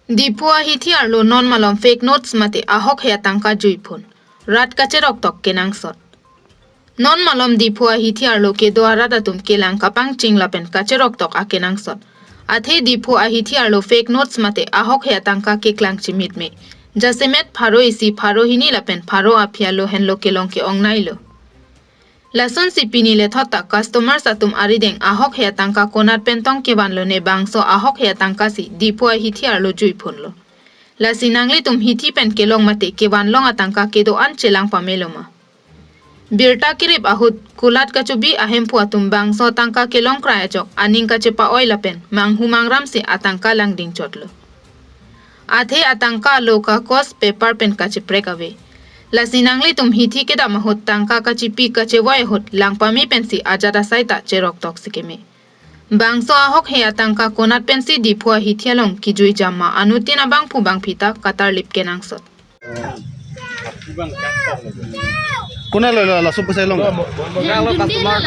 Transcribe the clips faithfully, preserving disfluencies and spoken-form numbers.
Diphu ahithi arlo non malom fake notes mate ahokhe atangka juiphun. Rat kacheroktok kenangsot. Non malom Diphu ahithi arlo kedo arat atum kelang kapangcheng lapen kacheroktok akenangsot. Athe Diphu ahithi arlo fake notes mate ahokhe atangka keklang chimitme. Jasemet pharo isi, pharo hini lapen pharo aphi alo henlo kelong ke-ongnailo. Lasonsi pini lethot ta customers atum arideng ahokhe atangka konat pen tong kevanlo ne, bangso ahokhe atangka si Diphu ahithi arlo juiphunlo. Lasi nanglitum hithi pen kelong mate kevanlong atangka kedo-an chelang pamelo ma? Birta kerip ahut kulat kachobi ahemphu atum bangso atangka kelongkrai ajok aning kachepa-oi lapen manghu mangramsi atangka langdingchotlo. Athe atangka alo kakos paper pen kacheprek ave. Lasi nanglitum hithi kedam ahut tangka kachipi kachevoi ahut langpame pensi ajat asai ta cheroktok si keme. Bangso ahokhe atangka konat pensi Diphu ahithi along kejui jam ma, anuttin abangphu bangphi ta katarlip kenangsot. Konat lo la, laso poisa long? Customer.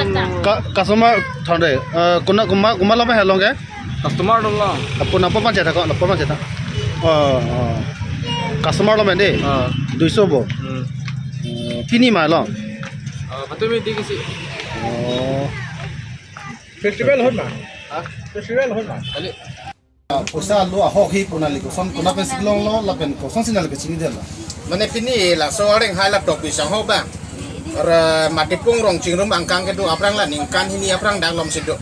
Ka-, customer thon de. Eh, konat, komat, komat lo ma helong ke? Customer lo long. Apun apa panchayat ko? Apa panchayat? Oh, oh. Customer lo ma de? Ah. Duiso bo. Hmm. Eh, pini ma long? Ah, betul mi tinggi sih. Oh. Festival hon ma? Ha? Festival hon ma? Kali. Ah, poisa lo ahokhe pu nangli koson konat pensi longlo lapen kosonsi nangli kachini detlo? Mane pini laso areng hai la Tokbi Sangho abang. Ra Matipung Rongchingrum angkang kedo aphrang la ningkan hini aphrang dak lom si do.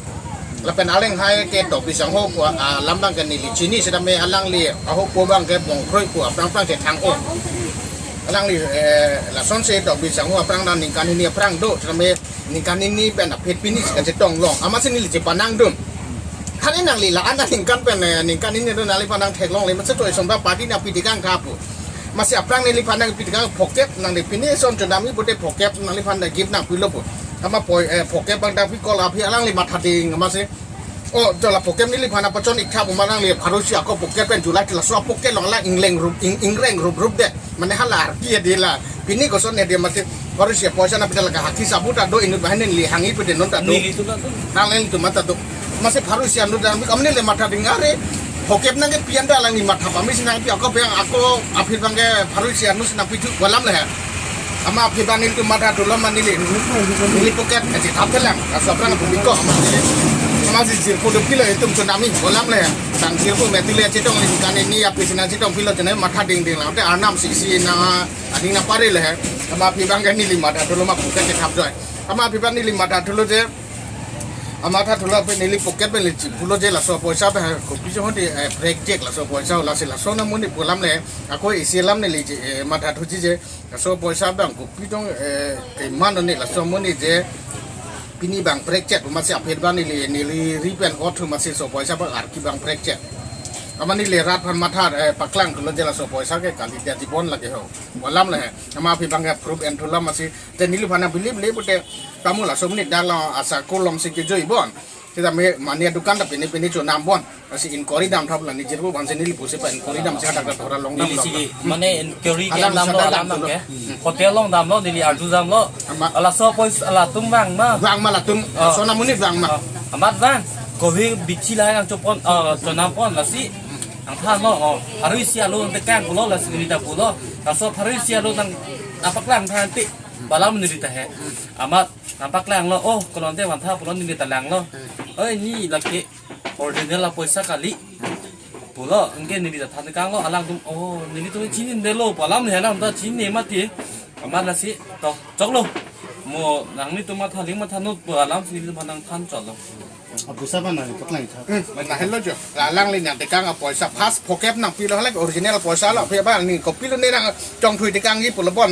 Lapen areng hai ke Tokbi Sangho pu, ah, alam abang ke neli chini setame alangli ahokpo abang ke Bongkroi pu aphrang aphrang ke thang-o. Alangli, eh, lasonsi Tokbi Sangho aphrang dak ningkan hini aphrang do setame ningkan hini pen aphi pini si kachetong long. Amatsi neli chepanangdun. Kali nangli la-an aningkan pen, eh, ningkan hini do nangliphan nangtheklongle. Amatsi to eson ba party nangpi tekang kha pu. Amatsi aphrang neliphan nangpi tekang phokep nangli pini eson chonami pute phokep nangliphan nang gift nangpilo pu. Amat poi, eh, phokep abang dak pi kol aphi alangli matha ding amatsi. Oh, jo la phokep neliphan apachon ik tha pu ma nangli pharo isi ako phokep pen July ti laso phokep long la ingleng rup, ing-, ingreng rup rup de. Mane hala arki de la. Pini koson ne dia mate pharo isi poisa nangpi ta la ke haki sabut ta do inut bahan neli hangji pute non ta do. Nelitum ta do. Nangli tu mata do. Amatsi pharo isi anut dan kami neli matha ding are. Phokep nangkepi an ta alangli matha pame si nangpi ako pen ako aphi abang ke pharo isi anut si nangpi thu pu alam le he. Amat aphi abang nelitum matha thulo ma neli. Neli phokep aji thap kelang. Laso aphrang pu biko amat neli. Amatsi jirpo do pilo itum chonami pu alam le he. Tang jirpo mati le chetong ningkan hini aphi si nangchetong pilo chonai matha dingding lang. Te arnam si si nang aning nangpare le he. Amat aphi abang ke neli matha thulo ma phokep ke thap joi. Amat aphi abang neli matha thulo je. Amat matha thulo pen neli phokep pen neli chipulo je laso poisa pen kopi jo hon de, eh, break jek laso poisa lasi laso na monit pu alam le. Ako isi alam neli je, eh, matha thuji je. Laso poisa abang kopi tong, eh, keman ne laso monit je. Pini abang break jek amatsi aphi abang neli, neli ri pen ot thu amatsi laso poisa abang arki abang break jek. Amat neli rat aphan matha, eh, paklang thulo je laso poisa ke kali dia jibon lake ho. Pu alam le he. Amat aphi abang ke proof en thulo amatsi. Te neliphan nangpili pili pute kamu laso monit dak lo asa kolom si kejui bon. Kita me mane dukan ta pini pini chonam bon. Lasi inquiry damthap la ne jirpo aphansi neli pusi pa inquiry damsi hadak ta thora long dam. Neli lo. Si mane inquiry ke alam damlo, sa alam damlo ke. Hmm. Hotel along damlo, neli arju damlo. Amat. Laso poisa latum vang ma? Vang ma latum. Oh. Laso na monit vang ma? Oh. Amat vang. Kovi bithi lahai nangchopon, oh, chonampon lasi. Nangthanlo, oh. Pharo isi alo nangtekang pulo lasi neli ta pulo. Laso pharo isi alo nang nangpaklang tha ti. Pu alam neli ta he. Amat nangpaklanglo, oh, kolonte vantha pulo neli ta langlo. Oi, ne lake original apoisa kali. Pulo, anke neli ta than tekanglo, alangtum, oh, nelitum chinine lo, pu alam ne alam ta chinine mati. Amat lasi, to, choklo. Mo, nanglitum matha ling matha not pu alam si nelitum nangthan chotlo. Apoisa abang nangpaklang tha. Hmm, lahelo jo. La alangli nangtekang apoisa first phokep nangpilo, halake original apoisa lo, aphi abang ne kopilo ne nangchongthui tekangji pulo bon.